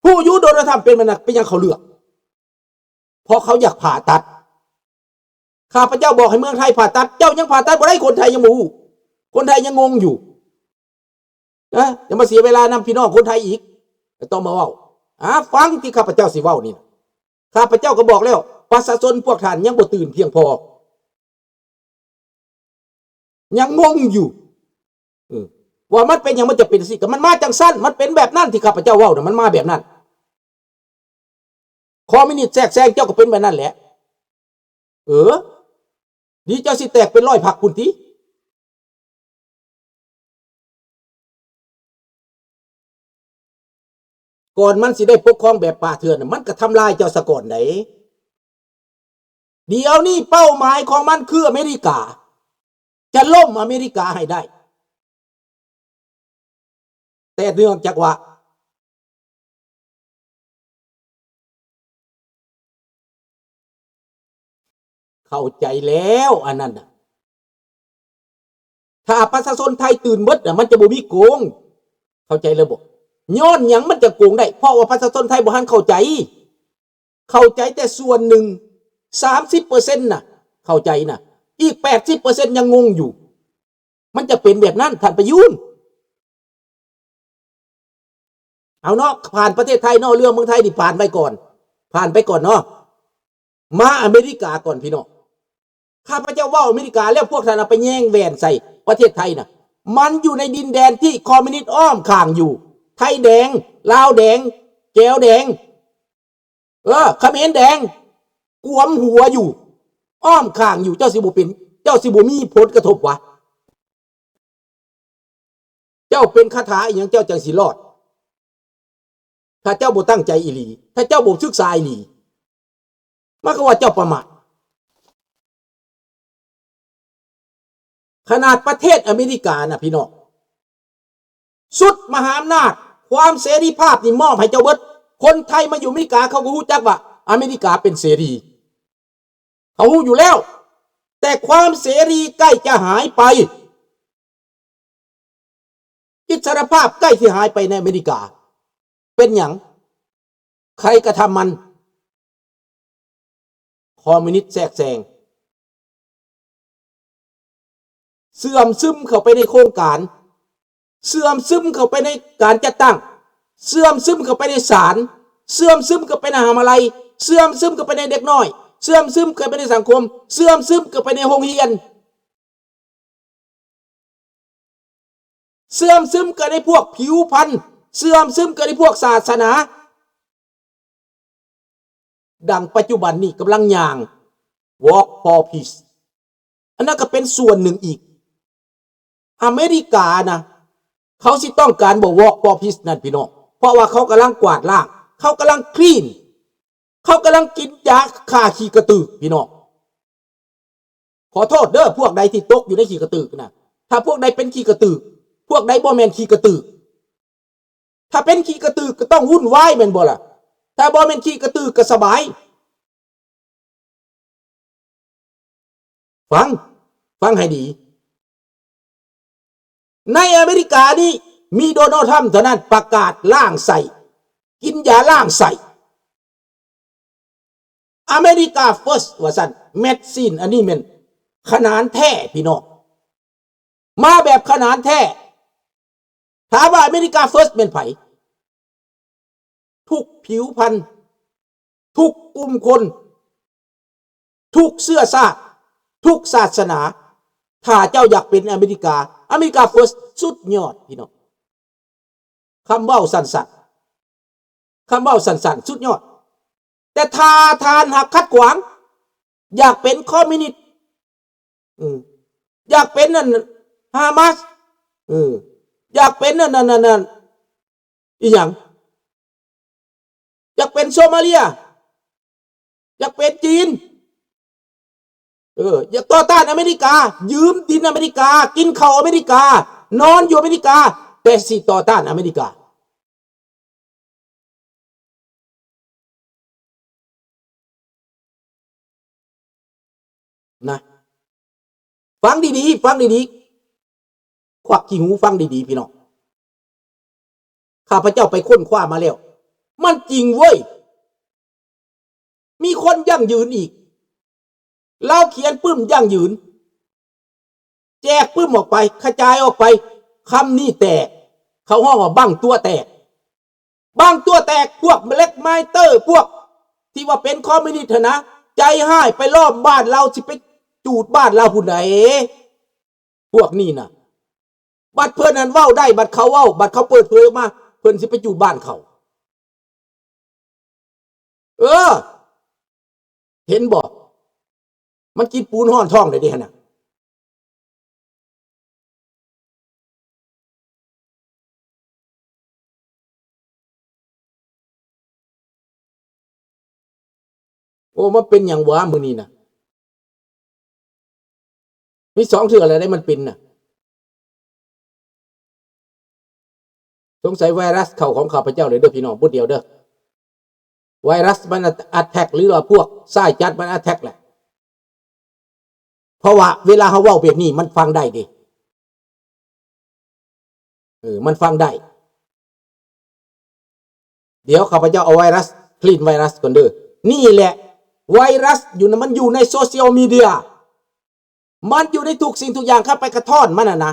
ຮູ້ຢູ່ໂດນັລທຳເປັນມັນນະ ເປັນຫຍັງເຂົາເລືອກ? ເພາະເຂົາຢາກຜ່າຕັດ. ຂ້າພະເຈົ້າບອກໃຫ້ເມືອງໄທຜ່າຕັດ ເຈົ້າຍັງຜ່າຕັດບໍ່ໄດ້ ຄົນໄທຍັງບໍ່ຮູ້ ຄົນໄທຍັງງົງຢູ່. ນະ ຢ່າມາເສຍເວລານຳພີ່ນ້ອງຄົນໄທອີກ ຕ້ອງມາເວົ້າ ອາ ຟັງທີ່ຂ້າພະເຈົ້າຊິເວົ້ານີ້ນະ. ຂ້າພະເຈົ້າກໍບອກແລ້ວ ປະຊາຊົນພວກທ່ານຍັງບໍ່ຕື່ນພຽງພໍ ຍັງງົງຢູ່ ເອີ ວ່າມັນເປັນຫຍັງ ມັນຈະເປັນຈັ່ງຊີ້ ກໍມັນມາຈັ່ງຊັ້ນ ມັນເປັນແບບນັ້ນ ທີ່ຂ້າພະເຈົ້າເວົ້ານະ ມັນມາແບບນັ້ນ. ຄອມມິວນິດແຊກແຊງ ເຈົ້າກໍເປັນແບບນັ້ນແຫຼະ. ເອີ ດີເຈົ້າຊິແຕກເປັນຮ້ອຍພັກພຸ້ນຕິ. ກ່ອນມັນຊິໄດ້ປົກຄອງແບບປ່າເຖື່ອນນະ ມັນກໍທຳລາຍເຈົ້າສາກ່ອນໃດ. ດຽວນີ້ເປົ້າໝາຍຂອງມັນຄືອາເມລິກາ ຈະລົ້ມອາເມລິກາໃຫ້ໄດ້. ແຕ່ເນື່ອງຈາກວ່າ ເຂົ້າໃຈແລ້ວອັນນັ້ນນະ ຖ້າປະຊາຊົນໄທຕື່ນເບິດນະ ມັນຈະບໍ່ມີໂກງ. ເຂົ້າໃຈແລ້ວບໍ່? ຍ້ອນຫຍັງມັນຈະໂກງໄດ້? ເພາະວ່າປະຊາຊົນໄທບໍ່ທັນເຂົ້າໃຈ. ເຂົ້າໃຈແຕ່ສ່ວນໜຶ່ງ ສາມສິບເປີເຊັນນະ ເຂົ້າໃຈນະ ອີກແປດສິບເປີເຊັນຍັງງົງຢູ່. ມັນຈະເປັນແບບນັ້ນ ທ່ານປະຍຸນ. ເອົາເນາະ ຜ່ານປະເທດໄທເນາະ ເລື່ອງເມືອງໄທນີ້ຜ່ານໄວ້ກ່ອນ ຜ່ານໄປກ່ອນເນາະ. ມາອາເມລິກາກ່ອນພີ່ນ້ອງ. ຂ້າພະເຈົ້າເວົ້າອາເມລິກາແລ້ວ ພວກທ່ານເອົາໄປແຍງແຫວນໃສ່ປະເທດໄທນະ. ມັນຢູ່ໃນດິນແດນທີ່ຄອມມິວນິດອ້ອມຂ້າງຢູ່. ໄທແດງ ລາວແດງ ແກວແດງ ເອີ ຂະເໝນແດງ ກວມຫົວຢູ່ ອ້ອມຂ້າງຢູ່. ເຈົ້າຊິບໍ່ເປັນ ເຈົ້າຊິບໍ່ມີຜົນກະທົບຫວາ? ເຈົ້າເປັນຄາຖາອີ່ຫຍັງເຈົ້າຈັ່ງຊິລອດ? ຖ້າເຈົ້າບໍ່ຕັ້ງໃຈອີ່ຫຼີ ຖ້າເຈົ້າບໍ່ສຶກສາອີ່ຫຼີ ມັນກໍວ່າເຈົ້າປະໝາດ. ຂະໜາດປະເທດອາເມລິການະພີ່ນ້ອງ ສຸດມະຫາອຳນາດ ຄວາມເສລີພາບນີ້ມອບໃຫ້ເຈົ້າເບິດ. ຄົນໄທມາຢູ່ອາເມລິກາ ເຂົາກໍຮູ້ຈັກວ່າອາເມລິກາເປັນເສລີ ເຂົາຮູ້ຢູ່ແລ້ວ. ແຕ່ຄວາມເສລີໃກ້ຈະຫາຍໄປ. ອິດສະຫຼະພາບໃກ້ຊິຫາຍໄປໃນອາເມລິກາ. ເປັນຫຍັງ? ໃຜກະທຳມັນ? ຄອມມິວນິດແຊກແຊງ ເຊື່ອມຊຶມເຂົ້າໄປໃນໂຄງການ, ເຊື່ອມຊຶມເຂົ້າໄປໃນການຈັດຕັ້ງ, ເຊື່ອມຊຶມເຂົ້າໄປໃນສານ, ເຊື່ອມຊຶມເຂົ້າໄປໃນມະຫາວິທະຍາໄລ, ເຊື່ອມຊຶມເຂົ້າໄປໃນເດັກນ້ອຍ, ເຊື່ອມຊຶມເຂົ້າໄປໃນສັງຄົມ, ເຊື່ອມຊຶມເຂົ້າໄປໃນໂຮງຮຽນ. ເຊື່ອມຊຶມກັນໃນພວກຜິວພັນ, ເຊື່ອມຊຶມກັນໃນພວກສາສະໜາ. ດັ່ງປັດຈຸບັນນີ້ກຳລັງຍ່າງ Walk for Peace ອັນນັ້ນກໍເປັນສ່ວນໜຶ່ງອີກ. ອາເມລິການະ ເຂົາຊິຕ້ອງການບໍ່ Walk for Peace ນັ້ນພີ່ນ້ອງ, ເພາະວ່າເຂົາກຳລັງກວາດລ້າງ, ເຂົາກຳລັງ clean, ເຂົາກຳລັງກິນຢາຂ້າຂີ້ກະຕືກພີ່ນ້ອງ. ຂໍໂທດເດີ ພວກໃດທີ່ຕົກຢູ່ໃນຂີ້ກະຕືກນະ, ຖ້າພວກໃດເປັນຂີ້ກະຕືກ, ພວກໃດບໍ່ແມ່ນຂີ້ກະຕືກ, ຖ້າເປັນຂີ້ກະຕືກກໍຕ້ອງວຸ່ນວາຍແມ່ນບໍ່ລະ? ຖ້າບໍ່ແມ່ນຂີ້ກະຕືກກໍສະບາຍ. ຟັງ, ຟັງໃຫ້ດີ. ໃນອາເມລິການີ້ມີໂດນັລທຣຳເທົ່ານັ້ນປະກາດລ້າງໄສ້, ກິນຢາລ້າງໄສ້. ອາເມລິກາ First ວ່າຊັ້ນ. ແມັດຊີນ ອັນນີ້ແມ່ນຂະໜານແທ້ພີ່ນ້ອງ, ມາແບບຂະໜານແທ້. ຖາມວ່າອາເມລິກາ First ແມ່ນໃຜ? ທຸກຜິວພັນ, ທຸກກຸ່ມຄົນ, ທຸກເຊື້ອຊາດ, ທຸກສາສະໜາ. ຖ້າເຈົ້າຢາກເປັນອາເມລິກາ, ອາເມລິກາ First ສຸດຍອດພີ່ນ້ອງ. ຄຳເວົ້າສັ້ນໆ, ຄຳເວົ້າສັ້ນໆ ສຸດຍອດ. ແຕ່ຖ້າທ່ານຫາກຂັດຂວາງ, ຢາກເປັນຄອມມິວນິດ, ເອີ ຢາກເປັນອັນຮາມາສ, ເອີ ຢາກເປັນອັນນັ້ນ ອັນນັ້ນ ອີຫຍັງ, ຢາກເປັນໂຊມາເລຍ, ຢາກເປັນຈີນ, ເອີ ຢາກຕໍ່ຕ້ານອາເມລິກາ, ຢືມດິນອາເມລິກາ, ກິນເຂົ້າອາເມລິກາ, ນອນຢູ່ອາເມລິກາ, ແຕ່ຊິຕໍ່ຕ້ານອາເມລິກາ. ນະ ຟັງດີໆ, ຟັງດີໆ, ຄວັກຂີ້ຫູຟັງດີໆ ພີ່ນ້ອງ. ຂ້າພະເຈົ້າໄປຄົ້ນຄວ້າມາແລ້ວ, ມັນຈິງເວີ້ຍ. ມີຄົນຢັ້ງຢືນອີກ. ລາວຂຽນປຶ້ມຢັ້ງຢືນ. ແຈກປຶ້ມອອກໄປ, ຂະຈາຍອອກໄປ. ຄຳນີ້ແຕກ. ເຂົາຮ້ອງວ່າບັ້ງຕົວະແຕກ. ບັ້ງຕົວະແຕກ. ພວກແບລັກມາຍເຕີ, ພວກທີ່ວ່າເປັນຄອມມິວນິດຫັ້ນນະ, ໃຈຮ້າຍໄປລ້ອມບ້ານລາວ, ຊິໄປຈູດບ້ານລາວພຸ້ນໃດ໋. ພວກນີ້ນະ, ບັດເພິ່ນຫັ້ນເວົ້າໄດ້, ບັດເຂົາເວົ້າ, ບັດເຂົາເປີດເຜີຍອອກມາ, ເພິ່ນຊິໄປຈູດບ້ານເຂົາ. ເອີ ເຫັນບໍ່? ມັນກິນປູນຮ້ອນທ້ອງໄດ້ເດ້ຫັ້ນນະ. ໂອ້ ມັນເປັນຫຍັງຫວາມື້ນີ້ນະ? ມີສອງເທື່ອແລ້ວເດ້ມັນເປັນນະ. ສົງໄສໄວຣັສເຂົ້າຂອງຂ້າພະເຈົ້າເລີຍເດີພີ່ນ້ອງ, ບໍ່ດຽວເດີ. ໄວຣັສມັນ attack ຫຼືວ່າພວກຊາຍຈັດມັນ attack ແຫຼະ. ເພາະວ່າເວລາເຮົາເວົ້າແບບນີ້ມັນຟັງໄດ້ເດ້. ເອີ ມັນຟັງໄດ້. ດຽວຂ້າພະເຈົ້າເອົາໄວຣັສ clean ໄວຣັສກ່ອນເດີ. ນີ້ແຫຼະ ໄວຣັສຢູ່ນະ ມັນຢູ່ໃນໂຊຊຽວມີເດຍ. ມັນຢູ່ໃນທຸກສິ່ງທຸກຢ່າງ. ຂ້າໄປກະທ້ອນມັນຫັ້ນນະ,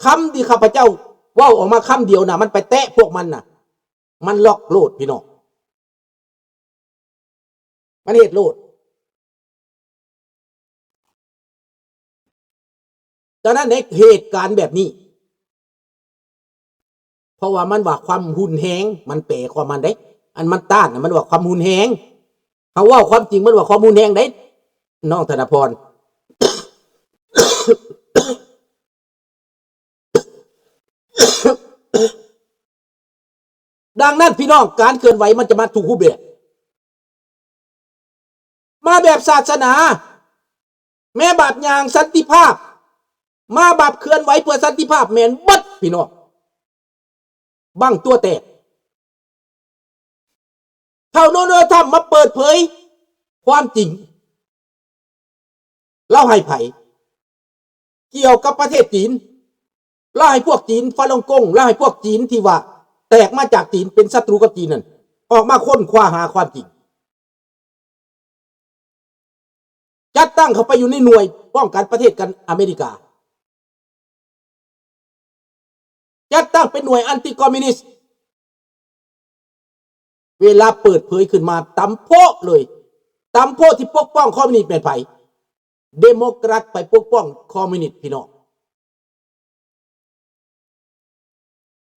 ຄຳທີ່ຂ້າພະເຈົ້າເວົ້າອອກມາຄຳດຽວນະ, ມັນໄປແຕະພວກມັນນະ, ມັນລັອກໂລດພີ່ນ້ອງ. ມັນເຮັດໂລດ. ສະນັ້ນໃນເຫດການແບບນີ້, ເພາະວ່າມັນວ່າຄວາມຮຸນແຮງ, ມັນແປຄວາມມັນເດ້. ອັນມັນຕ້ານນະ ມັນວ່າຄວາມຮຸນແຮງ. ເຮົາເວົ້າຄວາມຈິງ ມັນວ່າຄວາມຮຸນແຮງເດ້ ນ້ອງທະນະພອນ. ດັ່ງນັ້ນພີ່ນ້ອງ, ການເຄື່ອນໄຫວມັນຈະມາທຸກຮູບແບບ. ມາແບບສາສະໜາ, ແມ່ບາບຍ່າງສັນຕິພາບ, ມາບາບເຄື່ອນໄຫວເພື່ອສັນຕິພາບ, ແມ່ນເບິດພີ່ນ້ອງ. ບັ້ງຕົວະແຕກ. ທ້າວໂດນັລ ທຣຳ ມາເປີດເຜີຍຄວາມຈິງ. ລາວໃຫ້ໃຜ? ກ່ຽວກັບປະເທດຈີນ. ລາວໃຫ້ພວກຈີນຝຣັ່ງກົງ, ລາວໃຫ້ພວກຈີນທີ່ວ່າແຕກມາຈາກຈີນ ເປັນສັດຕູກັບຈີນນັ້ນ ອອກມາຄົ້ນຄວ້າຫາຄວາມຈິງ. ຈັດຕັ້ງເຂົ້າໄປຢູ່ໃນໜ່ວຍປ້ອງກັນປະເທດກັນອາເມລິກາ. ຈັດຕັ້ງເປັນໜ່ວຍ anti communist. ເວລາເປີດເຜີຍຂຶ້ນມາ ຕຳໂພະເລີຍ. ຕຳໂພະທີ່ປົກປ້ອງຄອມມິວນິດແມ່ນໃຜ? ເດໂມແຄຣັດໄປປົກປ້ອງຄອມມິວນິດ ພີ່ນ້ອງ.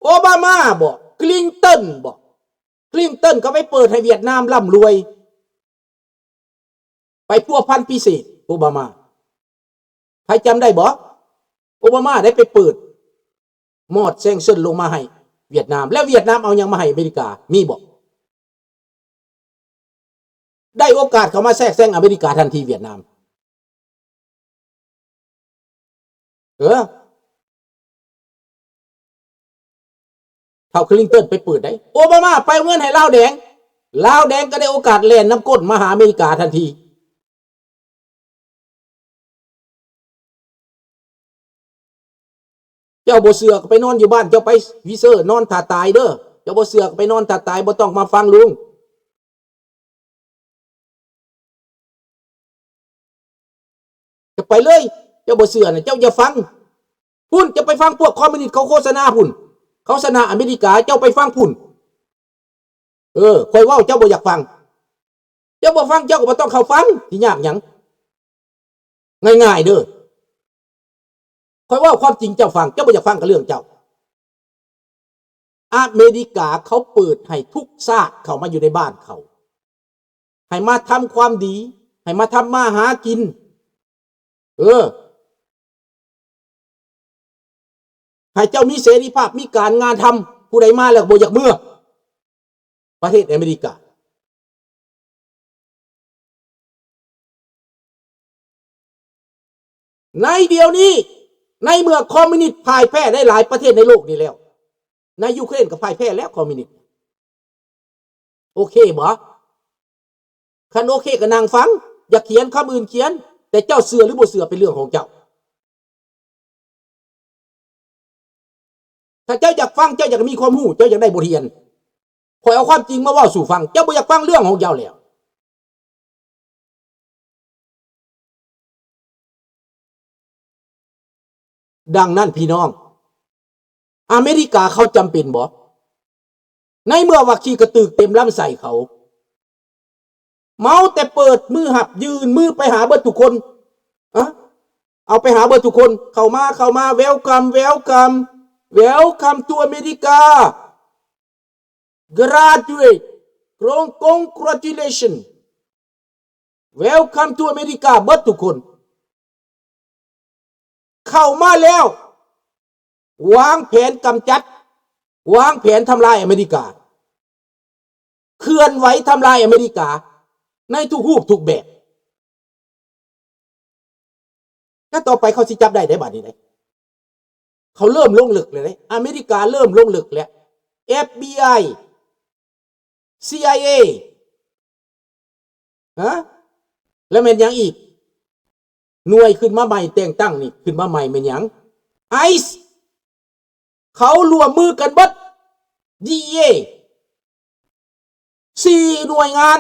ໂອບາມາບໍ? ຄລິນຕັນບໍ? ຄລິນຕັນກໍໄປເປີດໃຫ້ຫວຽດນາມລ່ຳລວຍ. ໄປພົວພັນພິເສດ ໂອບາມາ. ໃຜຈຳໄດ້ບໍ່? ໂອບາມາໄດ້ໄປເປີດມອດແຊງເຊິນລົງມາໃຫ້ຫວຽດນາມ. ແລ້ວຫວຽດນາມເອົາຫຍັງມາໃຫ້ອາເມລິກາ? ມີບໍ່? ໄດ້ໂອກາດເຂົ້າມາແຊກແຊງອາເມລິກາທັນທີ ຫວຽດນາມ. ເອີ ທ້າວຄລິນຕັນໄປເປີດໄດ໋. ໂອບາມາໄປເອົາເງິນໃຫ້ລາວແດງ, ລາວແດງກໍໄດ້ໂອກາດແລ່ນນຳກົ້ນມາຫາອາເມລິກາທັນທີ. ເຈົ້າບໍ່ເຊື່ອກໍໄປນອນຢູ່ບ້ານເຈົ້າໄປ ວີເຊີ ນອນຖ້າຕາຍເດີ. ເຈົ້າບໍ່ເຊື່ອກໍໄປນອນຖ້າຕາຍ, ບໍ່ຕ້ອງມາຟັງລຸງ. ຈະໄປເລີຍ. ເຈົ້າບໍ່ເຊື່ອນະ ເຈົ້າຢ່າຟັງ. ພຸ້ນ ເຈົ້າໄປຟັງພວກຄອມມິວນິດເຂົາໂຄສະນາພຸ້ນ. ເຂົາຊະນະອາເມລິກາ, ເຈົ້າໄປຟັງພຸ້ນ. ເອີ ຂ້ອຍເວົ້າເຈົ້າບໍ່ຢາກຟັງ. ເຈົ້າບໍ່ຟັງ ເຈົ້າກໍບໍ່ຕ້ອງເຂົ້າຟັງ. ຊິຍາກຫຍັງ? ງ່າຍໆເດີ. ຂ້ອຍເວົ້າຄວາມຈິງເຈົ້າຟັງ, ເຈົ້າບໍ່ຢາກຟັງກໍເລື່ອງເຈົ້າ. ອາເມລິກາເຂົາເປີດໃຫ້ທຸກຊາດເຂົ້າມາຢູ່ໃນບ້ານເຂົາ, ໃຫ້ມາທຳຄວາມດີ, ໃຫ້ມາທຳມາຫາກິນ. ເອີ ໃຫ້ເຈົ້າມີເສລີພາບ, ມີການງານທຳ. ຜູ້ໃດມາແລ້ວບໍ່ຢາກເມືອປະເທດອາເມລິກາ. ໃນດຽວນີ້, ໃນເມື່ອຄອມມິວນິດພ່າຍແພ້ໃນຫຼາຍປະເທດໃນໂລກນີ້ແລ້ວ, ໃນຢູເຄຣນກໍພ່າຍແພ້ແລ້ວຄອມມິວນິດ. ໂອເຄບໍ່? ຄັນໂອເຄກໍນັ່ງຟັງ, ຢາກຂຽນຄຳອື່ນຂຽນ, ແຕ່ເຈົ້າເຊື່ອຫຼືບໍ່ເຊື່ອເປັນເລື່ອງຂອງເຈົ້າ. ຖ້າເຈົ້າຢາກຟັງ, ເຈົ້າຢາກມີຄວາມຮູ້, ເຈົ້າຢາກໄດ້ບົດຮຽນ, ຂ້ອຍເອົາຄວາມຈິງມາເວົ້າສູ່ຟັງ, ເຈົ້າບໍ່ຢາກຟັງເລື່ອງຂອງເຈົ້າແລ້ວ. ດັ່ງນັ້ນພີ່ນ້ອງ, ອາເມລິກາເຂົາຈຳເປັນບໍ່? ໃນເມື່ອວ່າຂີ້ກະຕືກເຕັມລຳໄສ້ເຂົາ, ເມົາແຕ່ເປີດມືຮັບ, ຍື່ນມືໄປຫາເບິດທຸກຄົນ, ອະ ເອົາໄປຫາເບິດທຸກຄົນ, ເຂົ້າມາ, ເຂົ້າມາ, welcome, welcome, welcome to America, graduate, con-, congratulations, welcome to America ເບິດທຸກຄົນ. ເຂົ້າມາແລ້ວ ວາງແຜນກຳຈັດ, ວາງແຜນທຳລາຍອາເມລິກາ, ເຄື່ອນໄຫວທຳລາຍອາເມລິກາໃນທຸກຮູບທຸກແບບ. ແລ້ວຕໍ່ໄປເຂົາຊິຈັບໄດ້ໃດ໋ ບາດນີ້ເດ້. ເຂົາເລີ່ມລົງເລິກແລ້ວເດ້, ອາເມລິກາເລີ່ມລົງເລິກແລ້ວ, ເອັຟບີໄອ ຊີໄອເອ ຮະ? ແລ້ວແມ່ນຫຍັງອີກ? ໜ່ວຍຂຶ້ນມາໃໝ່, ແຕ່ງຕັ້ງນີ້ຂຶ້ນມາໃໝ່ແມ່ນຫຍັງ? ໄອສ໌ ເຂົາຮ່ວມມືກັນເບິດ, ດີເອ ສີ່ໜ່ວຍງານ,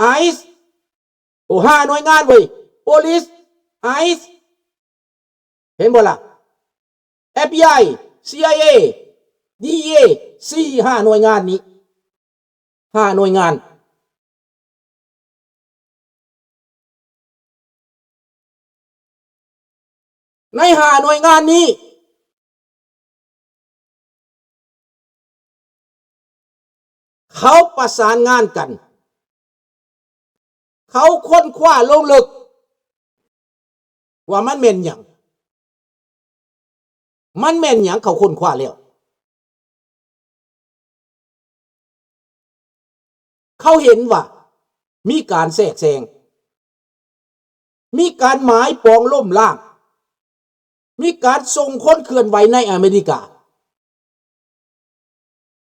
ໄອສ໌ ໂອ້ ຫ້າໜ່ວຍງານເວີຍ, ໂປລິສ, ໄອສ໌ ເຫັນບໍ່ລະ? ເອັຟບີໄອ ຊີໄອເອ ດີເອ ສີ່ ຫ້າໜ່ວຍງານນີ້, ຫ້າໜ່ວຍງານ. ໃນຫ້າໜ່ວຍງານນີ້ ເຂົາປະສານງານກັນ, ເຂົາຄົ້ນຄວ້າລົງເລິກວ່າມັນແມ່ນຫຍັງ, ມັນແມ່ນຫຍັງ, ເຂົາຄົ້ນຄວ້າແລ້ວ ເຂົາເຫັນວ່າມີການແຊກແຊງ, ມີການໝາຍປອງລົ້ມລ້າງ, ມີການສົ່ງຄົນເຄື່ອນໄຫວໃນອາເມລິກາ.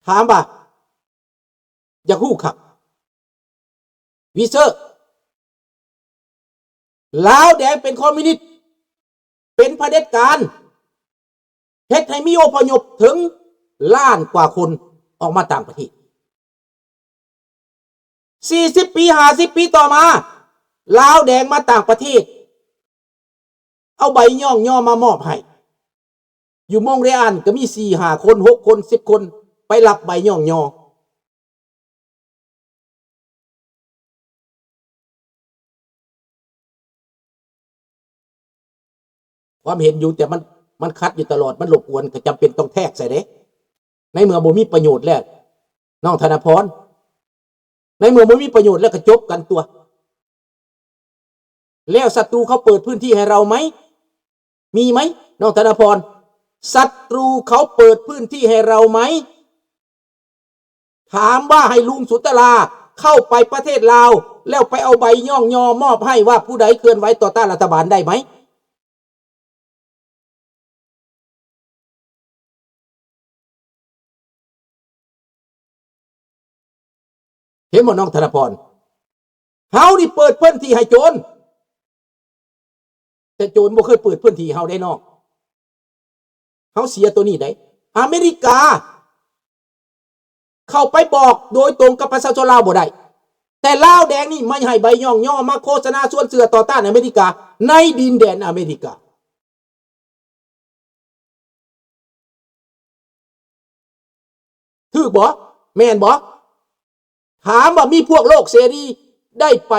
ຖາມວ່າ ຢາກຮູ້ຄັກ ວິເຊີ ລາວແດງເປັນຄອມມິວນິດ, ເປັນຜະເດັດການ, ເຮັດໃຫ້ມີອົບພະຍົບເຖິງລ້ານກວ່າຄົນອອກມາຕ່າງປະເທດ. ສີ່ສິບປີ ຫ້າສິບປີຕໍ່ມາ, ລາວແດງມາຕ່າງປະເທດ, ເອົາໃບຍ້ອງຍໍມາມອບໃຫ້. ຢູ່ໂມງເຣອານກໍມີສີ່ຫ້າຄົນ ຫົກຄົນ ສິບຄົນ ໄປຮັບໃບຍ້ອງຍໍ. ຄວາມເຫັນຢູ່, ແຕ່ມັນ, ມັນຂັດຢູ່ຕະຫຼອດ, ມັນລົບກວນ, ກໍຈຳເປັນຕ້ອງແທກໃສ່ເດ້. ໃນເມື່ອບໍ່ມີປະໂຫຍດແລ້ວ ນ້ອງທະນະພອນ, ໃນເມື່ອບໍ່ມີປະໂຫຍດແລ້ວກໍຈົບກັນຕົວະ. ແລ້ວສັດຕູເຂົາເປີດພື້ນທີ່ໃຫ້ເຮົາໄໝ? ມີໄໝ ນ້ອງທະນະພອນ? ສັດຕູເຂົາເປີດພື້ນທີ່ໃຫ້ເຮົາໄໝ? ຖາມວ່າໃຫ້ລຸງສຸນຕະລາເຂົ້າໄປປະເທດລາວ ແລ້ວໄປເອົາໃບຍ້ອງຍໍມອບໃຫ້ວ່າຜູ້ໃດເຄື່ອນໄຫວຕໍ່ຕ້ານລັດຖະບານໄດ້ໄໝ? ເຫັນບໍ່ນ້ອງທະນະພອນ? ເຮົານີ້ເປີດພື້ນທີ່ໃຫ້ໂຈນ, ແຕ່ໂຈນບໍ່ເຄີຍເປີດພື້ນທີ່ເຮົາເດ້ນ້ອງ. ເຮົາເສຍໂຕນີ້ໄດ໋. ອາເມລິກາເຂົ້າໄປບອກໂດຍຕົງກັບປະຊາຊົນລາວບໍ່ໄດ້, ແຕ່ລາວແດງນີ້ມາໃຫ້ໃບຍ້ອງຍໍ, ມາໂຄສະນາຊວນເຊື່ອຕໍ່ຕ້ານອາເມລິກາໃນດິນແດນອາເມລິກາ. ຖືກບໍ່? ແມ່ນບໍ່? ຖາມວ່າມີພວກໂລກເສລີໄດ້ໄປ,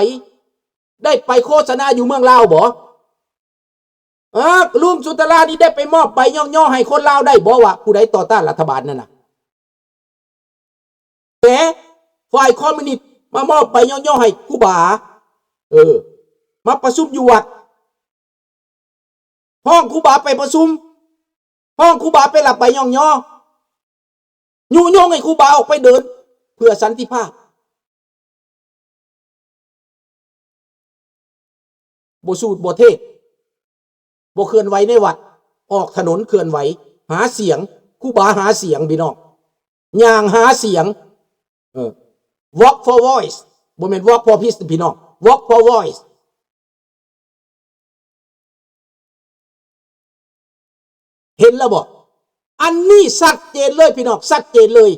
ໄດ້ໄປໂຄສະນາຢູ່ເມືອງລາວບໍ່? ເອີ ລຸງສຸນຕະລານີ້ໄດ້ໄປມອບໃບຍ້ອງຍໍໃຫ້ຄົນລາວໄດ້ບໍ່ ວ່າຜູ້ໃດຕໍ່ຕ້ານລັດຖະບານນັ້ນນະ? ແຕ່ຝ່າຍຄອມມິວນິດມາມອບໃບຍ້ອງຍໍໃຫ້ຄູບາ, ເອີ ມາປະຊຸມຢູ່ວັດ, ຮ້ອງຄູບາໄປປະຊຸມ, ຮ້ອງຄູບາໄປຮັບໃບຍ້ອງຍໍ, ຍຸຍົງໃຫ້ຄູບາອອກໄປເດີນເພື່ອສັນຕິພາບ. ບໍ່ສູດບໍ່ເທດ, ບໍ່ເຄື່ອນໄຫວໃນວັດ, ອອກຖະໜົນເຄື່ອນໄຫວ, ຫາສຽງ, ຄູບາຫາສຽງພີ່ນ້ອງ, ຍ່າງຫາສຽງ, ເອີ Walk for Voice, ບໍ່ແມ່ນ Walk for Peace ພີ່ນ້ອງ, Walk for Voice. ເຫັນແລ້ວບໍ່? ອັນນີ້ຊັດເຈນເລີຍພີ່ນ້ອງ, ຊັດເຈນເລີຍ.